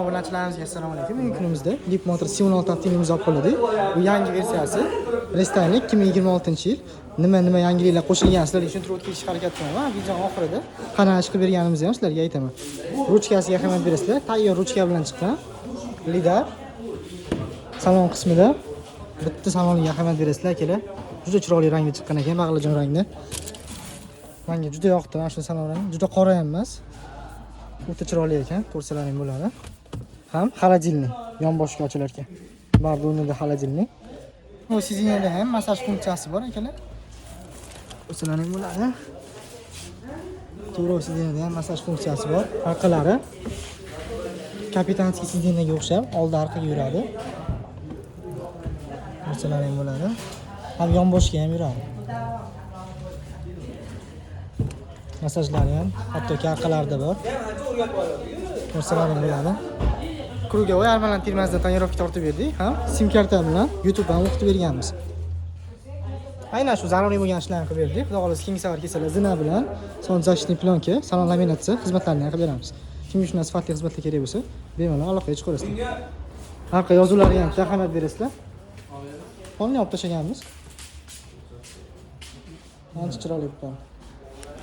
Obunachilarimizga assalomu alaykum. Bugungi kunimizda Leapmotor C16 avtomobilimizni olib qoldik. Bu yangi versiyasi. Рестайлинг 2026-yil. Nima nima yangiliklar qo'shilgan, sizlarga tushuntirib o'tishga harakat qilaman. Videoning oxirida qanaqa chiqib berganimizni ham sizlarga aytaman. Ruchkasiga ahamiyat berasizlar. Tayyor ruchka bilan chiqqan. Lidar salon qismida bitta saloniga ahamiyat berasizlar, akalar. Juda chiroyli rangda chiqqan ekan, baqlajon rangda. Menga juda yoqdi mana shu salon rangi. Juda qora ham emas. O'ta chiroyli ekan, ko'rsalaring bo'ladi. Ham холодильник yonboshga ochilar ekan. Bardunida холодильник. Bu сиденье da ham massaj funksiyasi bor, akalar. Ko'rsalaring bo'ladi. To'g'ri, сиденье da ham massaj funksiyasi bor. Orqalari капитанский сиденье ga o'xshab oldi orqaga yuradi. Ko'rsalaring bo'ladi. Ham yonboshga ham yuradi. Massajlari ham hattoki orqalarida bor. Ko'rsalaring bo'ladi. Круговой armalan termazdan тонировка tortib berdik, ham sim karta bilan YouTube ham o'qitib berganmiz. Aynan shu zaruriy bo'lgan ishlarni qilib berdik. Xudo xohlasa, keyingi safar kelsalar, zina bilan солнцезащитный plyonka, salon laminatsiya xizmatlarini ham qilib beramiz. Kimga shunday sifatli xizmatlar kerak bo'lsa, bemalol aloqaga chiqaverasizlar. Orqa yozuvlarga ham ahamiyat berasizlar. Polni olib tashlaganmiz. Ancha chiroyli bo'lib qoldi.